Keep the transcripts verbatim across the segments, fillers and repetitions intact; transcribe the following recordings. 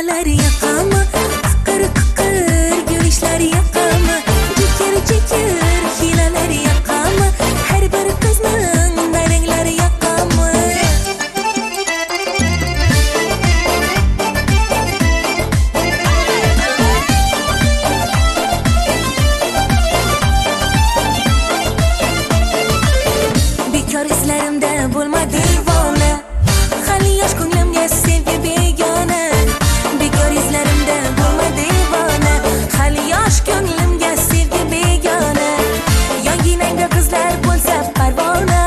لەر ياقامۇ، قىقىر قىقىر گۈلۈشلەر ياقامۇ، جىكىر جىكىر خىلەلەر ياقامۇ، ھەر بىر قىزنىڭ نەرەڭلەر ياقامۇ. بىكار ئىزلىرىمدە بولما دىۋانە، خېلى ياش كۆڭلۈمگە سەۋگى بىگانە. بىكار ئىزلىرىمدە بولما دىۋانە، خېلى ياش كۆڭلۈمگە سەۋگى بىگانە. يانگىنەڭدە قىزلار بولسا پەرۋانە،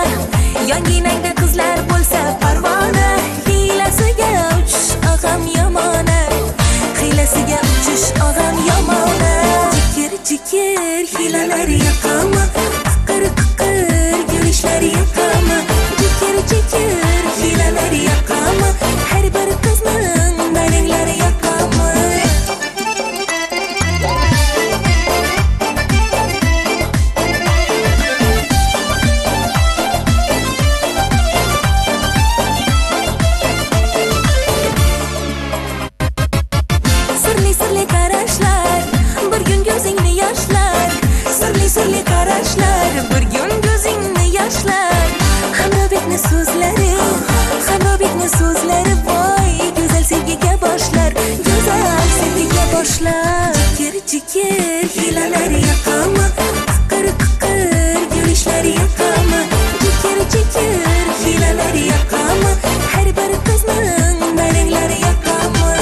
يانگىنەڭدە قىزلار بولسا پەرۋانە. خىلەسىگە ئۇچۇش ئاغام يامانە، خىلەسىگە ئۇچۇش ئاغام يامانە. جىكىر جىكىر خىلەلەر ياقامۇ، قىقىر قىقىر گۈلۈشلەر ياقامۇ، جىكىر جىكىر خىلەلەر ياقامۇ، ھەر بىر قىزنىڭ نەرەڭلەر ياقامۇ. سىرلى سىرلى قاراشلار، بىر كۈن كۆزۈڭنى ياشلار. سىرلى سىرلى قاراشلار، بىر كۈن كۆزۈڭنى ياشلار. خانۇبېكنى سۆزلىرى، خانۇبېكنى سۆزلىرى، ۋاي گۈزەل سەۋگىگە باشلار، گۈزەل سەۋگىگە باشلار. جىكىر جىكىر خىلەلەر ياقامۇ، قىقىر قىقىر گۈلۈشلەر ياقامۇ، جىكىر جىكىر خىلەلەر ياقامۇ، ھەر بىر قىزنىڭ نەرەڭلەر ياقامۇ.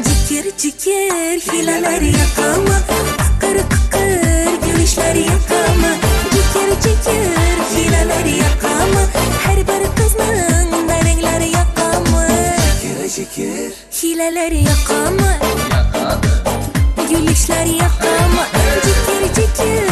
جىكىر جىكىر خىلەلەر ياقامۇ، قىقىر قىقىر گۈلۈشلەر ياقامۇ، جىكىر جىكىر خىلەلەر ياقامۇ، ھەر بىر قىزنىڭ نەرەڭلەر ياقامۇ. جىكىر جىكىر خىلەلەر ياقامۇ، ياقامۇ. گۈلۈشلەر ياقامۇ، جىكىر جىكىر